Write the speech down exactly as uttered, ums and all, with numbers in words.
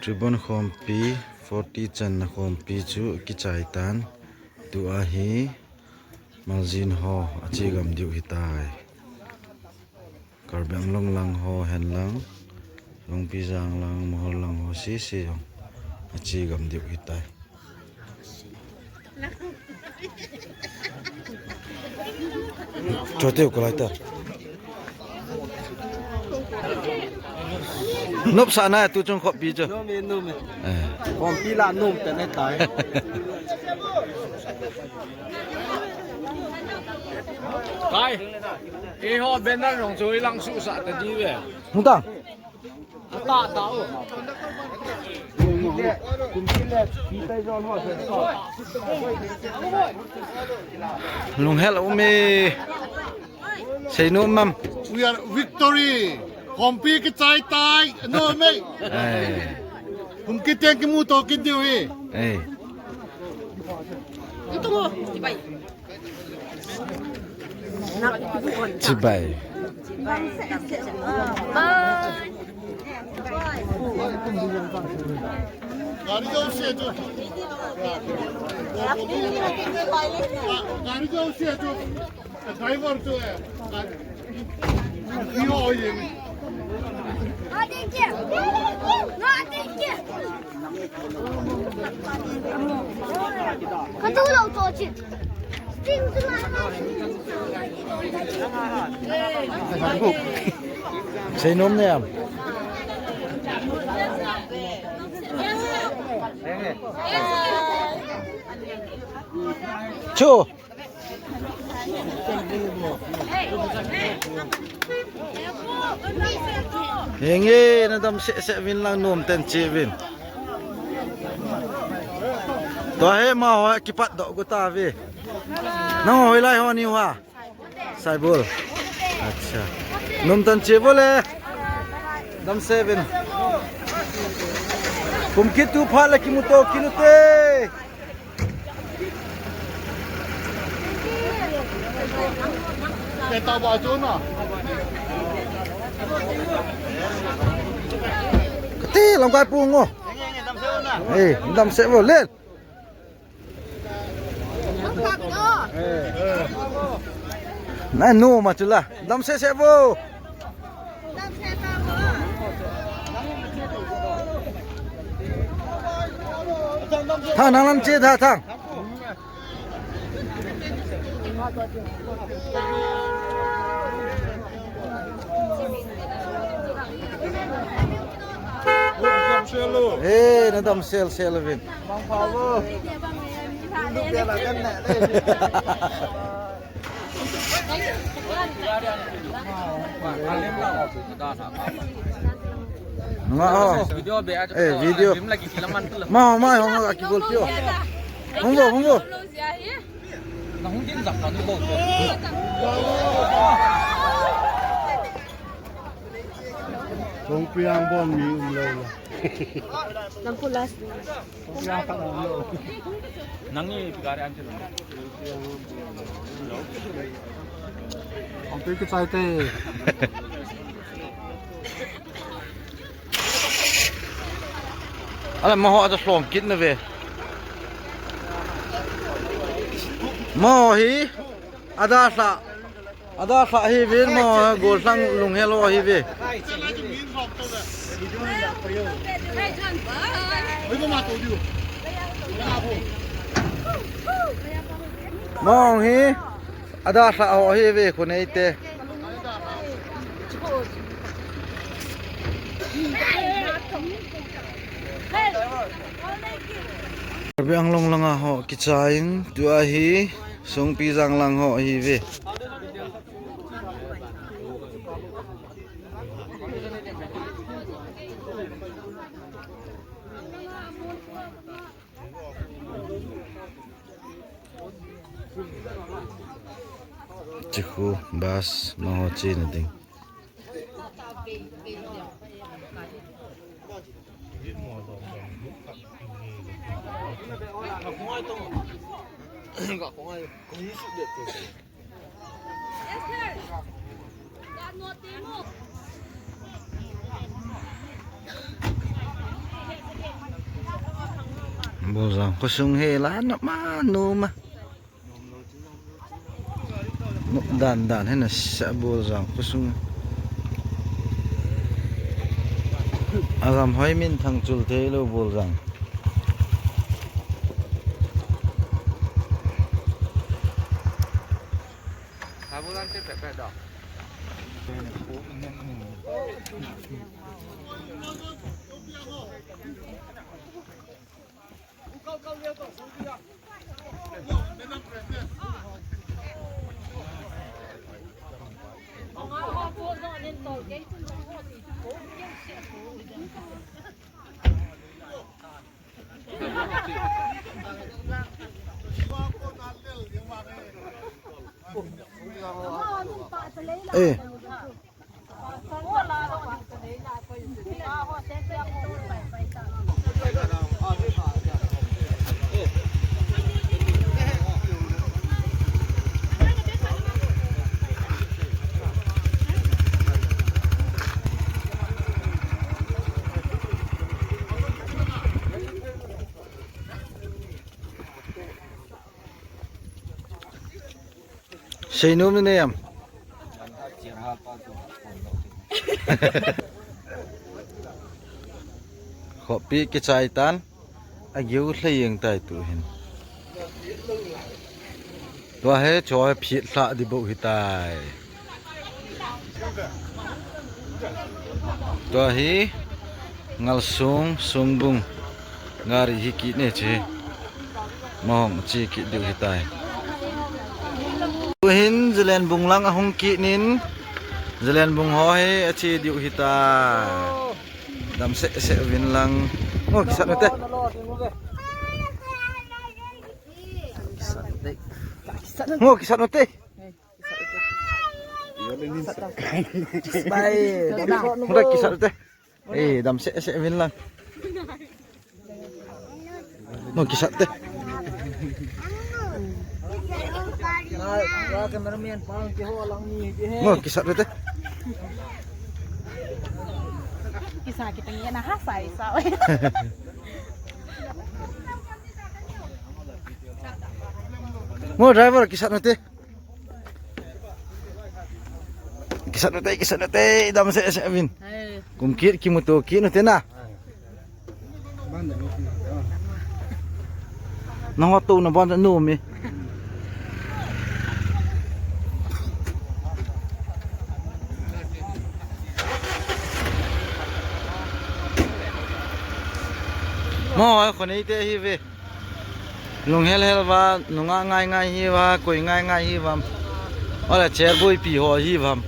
Tribune khompi, forty channa khompi chu kichai tan. Tua hi Maljin ho ache gam diu hitai. Karbi Anglong lang ho hen lang, Lungpijang lang, Moho lang ho sese jong ache gam diu hitai. Chote ko lai ta. Nop sa na tu chung khompi chu. Nom e, nom e. Eh. Khompi la nom te ne tai. Kai. Eiho banner jong chu ilang suhsah ta diu ve. Hung tang. Lunghel um e. Seinom am. We are victory. Khompi kichai tai. Nom e. Ei. Kum kit teng kimuto kit diu hi. Ei. Chibai. Gari jo se jo. Gari jo se jo. Driver jo hai. Gari. Ye ho ye. Seinom ne am. Chu. Henge, nadam seh seh vin lang, nom ten che vin. Tua hi amaho kipat doh got uve. Nang hoilai ho nahiu ham? Saibol. Acha. Nom ten che vo le. Dam seh vin. Kum kit u phat le kimuto kit u te. Ti lamkai pu ngo. Eh, dam seh vo le. Nai nu ma chu la. Dam seh seh vo. Thang nang lam che tha thang. Eh, nadam sel sel vin. Nga ho. Eh, video. Ma ho, ma ho, aki gol pio. Hung vo, hung vo. Hung din zak kan vo. Kong piang bon mi um lo la. Nang pulas. Nang ni pigare anche. Ang piki chai te. Ala, amaho ada lhom kit na ve. Amaho hi ada lha. Ada lha hi vin mo, gollhang lunghel ho hi ve. Mong hi ada lha ho hi ve, khu nei te. Karbi Anglong langa ho kichain, tua hi Songpijang lang ho hi ve. Chikhu bus amaho chena ding. Boljang khosung hi la na ma nu ma. Nu dan dan hi na sa Boljang khosung. Agam hoi min thang chul te lo Boljang. Eh. Seinom ni nei am? Khopi kichai tan. Ageu lhei jeng tai tu hin. Tua hi cho hi phit lha di bou hitai. Tua hi Ngalsung, Sungbung. Gari hi kit ne chi. Mahong chi kit diu hitai. Tuhin Zalenbung lang ahung kit nin. Zalenbung ho hi achi diu hitai. Dam seh seh uvin lang. Ngo kisat nute. Ngo kisat nute. Bye. Ngo kisat nute. Eh, dam seh seh uvin lang. Ngo kisat te. Ngo kisat te. Kisa kita nge na ha sai sa. Ngo driver kisat nute. Kisat nute, kisat nute, dam seh seh uvin. Kum kit kimuto kit nute na. Nang ho tu na bon nu mi. Mo, ko nei te hi ve. Lunghel hel va, nunga ngai ngai hi va, koi ngai ngai hi vam. Ole chair boipi ho hi vam.